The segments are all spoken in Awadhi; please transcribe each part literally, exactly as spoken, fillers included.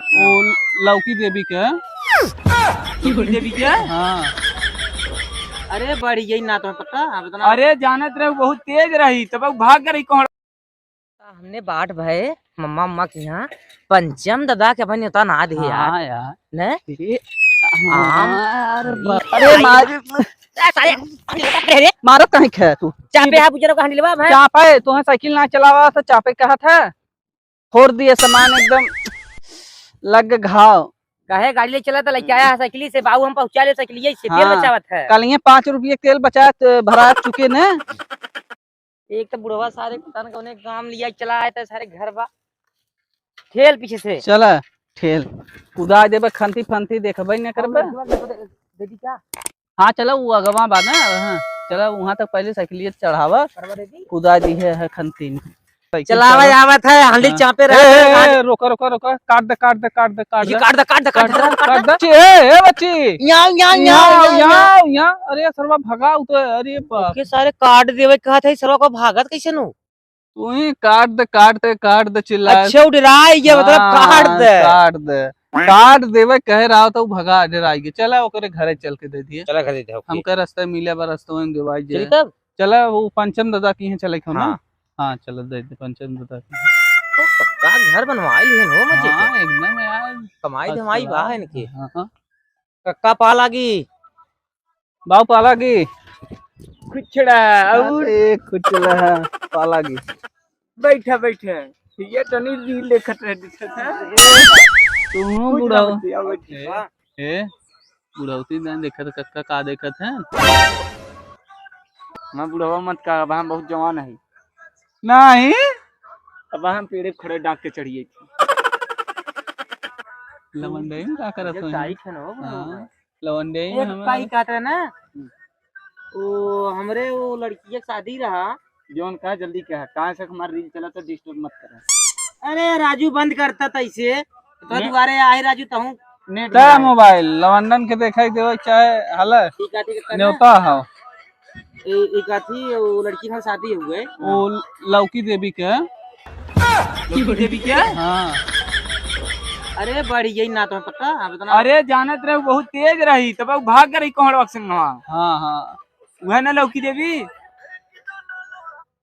वो लौकी देवी के। लौकी देवी के? हाँ। अरे, बढ़ गई ना तो पता, अब इतना अरे, जानत रहे, बहुत तेज रही, तब वो भाग गई कौन? हमने बाट भए मम्मा, मम्मा के यहाँ पंचम दादा के अपन नेवता ना दिए यार। हाँ यार। ने? ये, आम। हाँ यार, अरे, अरे, अरे, मार। ए, सारे, अरे, अरे, मारो कहीं खे तू। चापे है बुजुर्ग का हंडिलवा भाई। चापे, तोहे साइकिल ना चलावा तो चापे कहा था। फोड़ दिए सामान एकदम, लग घाव। काहे गाड़ी ले चला त लेके आया है साइकिल से, बाबू हम पहुँचा ले साइकिल से, तेल हाँ। बचावत है। कल ये पाँच रुपये तेल बचा, त भरा चुके ने। एक तो बुढ़वा सारे पता न कौने काम लिया चला आए थे सारे घर बा। ठेल पीछे से। चला, ठेल। कुदा देबे खंती फंती देखबे न करबे। दे दी क्या? हाँ, चला, वो अगवा बा ना, हाँ। चला, वहाँ तक पहले साइकिलिया चढ़ावा। करवा दे दी। कुदा दी है, है खंती में। साइकिल चलावा चला। आवत है, हंडी हाँ। चापे ए, रहा ए, है, ए, रोका, रोका, रोका, काट दे, काट दे, काट दे, काट ये दे। काट दे, काट दे, काट दे, काट दे, काट दे। काट दे। ए, ए, बच्ची। याओ, याओ, याओ, याओ, याओ, याओ। याओ, याओ। अरे, सरवा भगा, उ तो, अरे बाप। ओके, सारे काट देवे कहा था, सरवा को भागत कैसे नु? तू ही काट दे, काट दे, काट दे, चिल्ला। अच्छा, उ डराई गया, मतलब, हाँ, काट दे। काट दे। काट देवे कहे रहा तो भगा, डराई गया। चला, ओकरे घरे चल के दे दिए। चला, घर दे दे, ओके। हमका रास्ता मिले बा, रास्ता वहीं देवाई चली जे। तब? चला, वो पंचम दादा की हैं, चले क्यों ना? हाँ। हाँ, चला, दे दे पंचम दादा की। तो पक्का घर बनवा लिए हो, मजे के। हाँ, एकदम यार। कमाई धमाई बा है इनकी। हाँ, हाँ। कक्का पाला की। बाऊ पाला की। खुचड़ा, और? अरे, खुचड़ा, पाला की। बैठा, बैठा। ये तनी रील देखत रहे, देखत है। तू बुढ़ा। बैठा, बैठा। ए, बुढ़ौती ना देखत, कक्का का देखत है? मैं बुढ़वा मत कहा, अब हम बहुत जवान है। नहीं। अब हम पेड़े खड़े डांक के चढ़िए। लवंडई में का करत ये हो? टाइट है ना, वो हाँ। बुढ़वा। लवंडे ही एक हमारे। काई काट रहे ना, वो हमरे वो लड़की के शादी रहा। जौन कहा जल्दी कहा, कहाँ से हमार रील चला तो डिस्टर्ब मत करा। अरे राजू बंद करता था इसे, तो ने- दुबारे आए राजू तहूँ। नेट का लगा। मोबाइल लवंडन के देखाई देवे चाहे हला ठीक है, ठीक है, करना। न्योता हो। ए, एक आथी वो लड़की के शादी हुए। वो लौकी देवी के। लौकी देवी के? हाँ। अरे, बढ़ गई ना तो पता, अब इतना अरे, जानत रहे, बहुत तेज रही, तब वो भाग गई कोहड़वा के संगवा। हाँ, हाँ। वह ना लौकी देवी।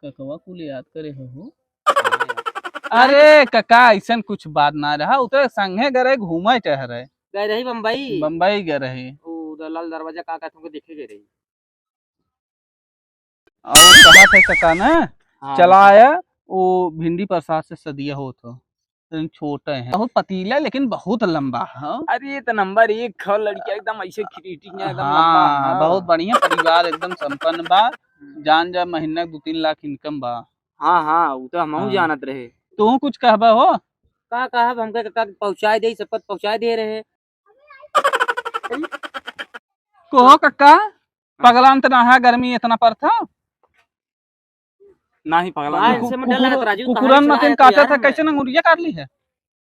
ककवा कुल याद करे हो, हो? अरे, कका, ऐसन कुछ बात ना रहा, उ तो संगे गए रहे, घूमे टहरे। गए रही बम्बई? बम्बई गए रही। ओ, उधर लाल दरवाजा का, का तुमको देखे गए रही। और कहा थे कका ना, हाँ, चला बताओ। आया, वो भिंडी प्रसाद से सदिया होत हो। लेकिन छोटे हैं। बहुत पतीला, लेकिन बहुत लंबा है। अरे, ये तो नंबर एक है, लड़किया एकदम ऐसे creative है, एकदम हाँ, लंबा है। बहुत बढ़िया परिवार, एकदम संपन्न बा। हम्म। जान जा, महीना दो तीन लाख income बा। हाँ, हाँ, वो तो हमहू हाँ। जानत रहे। तू कुछ कहबा हो? का कहब, हमके का पहुँचाए दे, सब कुछ पहुँचाए दे रहे। कहो कक्का, पगलान त ना है, गर्मी इतना पर था। नाही पगला वाह, ना। इनसे मत डर कुकुर-, लगत राजू, कुकुरन कहाँ से मतिन आया काटा यार था, हमें? कैसे ना अंगुरिया काट ली है?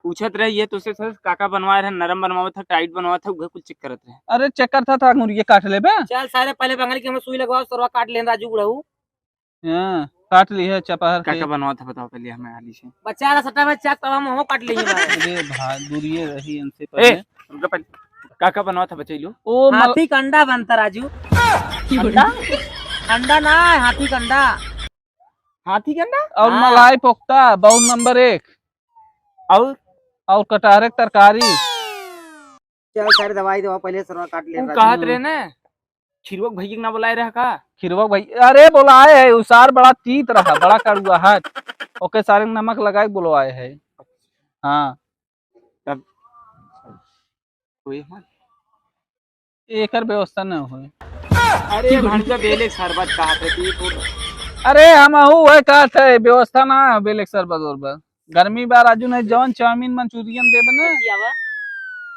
पूछत रहे ये तो से सर काका बनवाए रहे, नरम बनवावत था, टाइट बनवावत था, उहे कुछ चेक करत रहे। अरे चेक करता था, अंगुरिया काट लेबे। चल सारे पहले बंगाली के हम सुई लगवाओ, सरवा काट लेन राजू बुढ़ऊ। हाँ, काट ली है चपहर के। काका बनवावत था बताओ पहले हमें हाली से। बच्चा ला सट्टा में चाक तवा में हो काट लेंगे भाई। अरे भाई, दूरिये रही इनसे ए, पहले। रुको पहले। काका बनवावत था बचैलो। ओ मल- हाथी का अंडा बनता राजू। अंडा? अंडा ना, हाथी का अंडा। हाथी का अंडा? और हाँ। मलाई पोख्ता, बाउल नंबर एक। और? और कटहरे के तरकारी। चल, सारे दवाई दवा, पहले सरवा काट ले, उ राजू। कहत रहे ना, खिरवक भैया के ना बुलाए रहा का? खिरवक भैया, अरे बुलाए है, उ सार बड़ा तीत रहा, बड़ा कड़ुआ है, ओके सारे नमक लगाए के बुलवाए है। हाँ। तब कोई है? एकर व्यवस्था ना होए। अरे भंडा बेले शरबत कहत है, दी बोल। अरे हम आहू है कहत है, व्यवस्था ना है बेले शरबत उरबत। गर्मी बा राजू, नहीं जवन चाउमीन मंचूरियन देबे ना। लड़की आवा।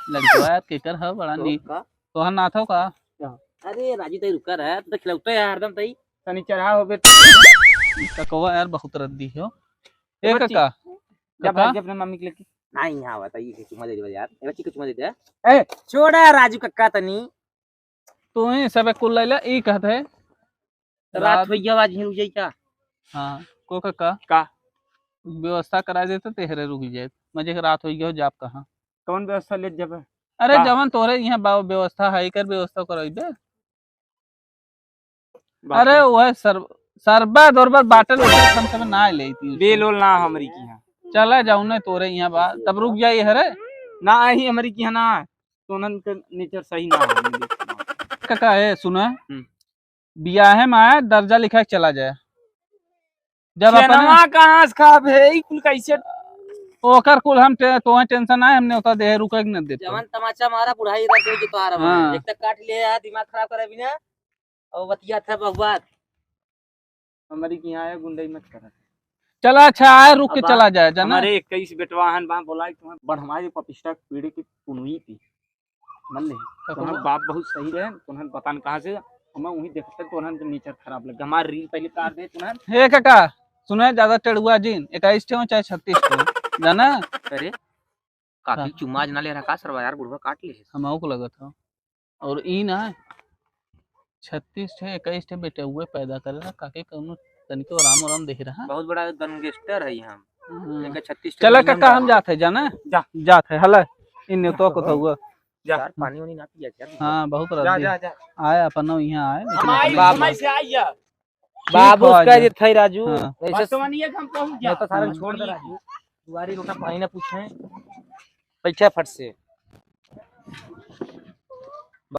लड़कवा यार केकर है बड़ा तो नीक। का? तोहर नाथ हो का? क्या? अरे राजू तई रुका रहा, तू तो खिलौते है हरदम तई। तनी चढ़ा होबे तो। ककवा यार बहुत रद्दी हो। ए ए बच्ची, कका, जा कका? भाग जा अपने मम्मी के लेके। नहीं, यहाँ आवत है, ये चुम्मा दे दे यार। ए बच्ची को चुम्मा दे दे। ए, छोड़ा राजू कक्का तनी। तू ही सबे कुल लैला, ई कहत है। रात रात हो गया, आज ही रुक जाई का? हाँ, को कक्का? का? व्यवस्था करा देते, तेहरे रुक जाए। मजे के रात हो गया हो, जाप कहाँ? कौन व्यवस्था लेत जबे? अरे, का? जवन तोरे यहाँ बा-, व्यवस्था है, एकर व्यवस्था करइबे। बात अरे, कर। वह सर-, सरबा दोरबा बाटल उठल हम सब ना लेती। बेल ओल ना हमरी की यहाँ। चला जाऊ ना तोरे यहाँ बा, तब रुक जाई हरे। ना, आई हमरी की यहाँ ना, तोनन के नेचर सही ना है। काका, ए, सुना, हम्म। बियाहे में आए, दर्जा लिखा के चला जाए। जब अपने खेनवा कहाँ से खाब है, ई कुल कैसे? ओकर कुल हम टे-, तोहे टेंशन आए, हमने उतना देह रुके के न देते। जवन तमाचा मारा, बुढ़ाई रात हो जो तोहार हाँ। एक तक काट ले यार, दिमाग खराब करे बिना। और बतिया था बहुआत। हमरी की यहाँ आए, गुंडई मत कर। चला, अच्छा आए, रुक के अब चला जाए, जाना? हमारे इक्कीस बेटवा हन, बा बोला कि तुम्हें बढ़ हमारे पपिस्टा पीढ़ी की पुनवी थी। मान ले, का तुम्हार कहबो? बाप बहुत सही रहे, तुम्हें पता न कहाँ से, हमें वही देखते तुम्हें नेचर खराब लग गया। हमार रील पहले काट दे तुम्हें। हे काका, सुने, ज्यादा टेढ़ुआ जिन, इक्कीस ठे हो चाहे छत्तीस ठे हो, जाना? अरे, काकी हाँ। चुम्मा आज ना ले रहा का सरवा यार, बुढ़वा काट ले। हम को लगत हो। और ई ना, छत्तीस ठे, इक्कीस ठे बेटउए पैदा करे रहा, काके कौनो तनिको आराम आराम देख रहा। बहुत बड़ा गैंगस्टर है हम। हाँ। इनका छत्तीस ठे चला दुनिया में काका, हम डाला। जात है, जाना? जा। जात है, हला, इन नेतवा को तो हुआ। जा। यार, पानी वानी ना पिया यार। हाँ, बहुत जा, रद्दी। जा, जा। आए, अपन यहाँ आए, लेकिन हम आई, अपन समय से आई है। ठीक बाबू हो, उसका आइए। जे थे राजू, हाँ। ऐसे बस तो मानिए कि हम पहुंच नहीं तो जा। सारे हाँ। छोड़ दे राजू। दुआरी लोटा पानी ना पूछे। बैठा फट से।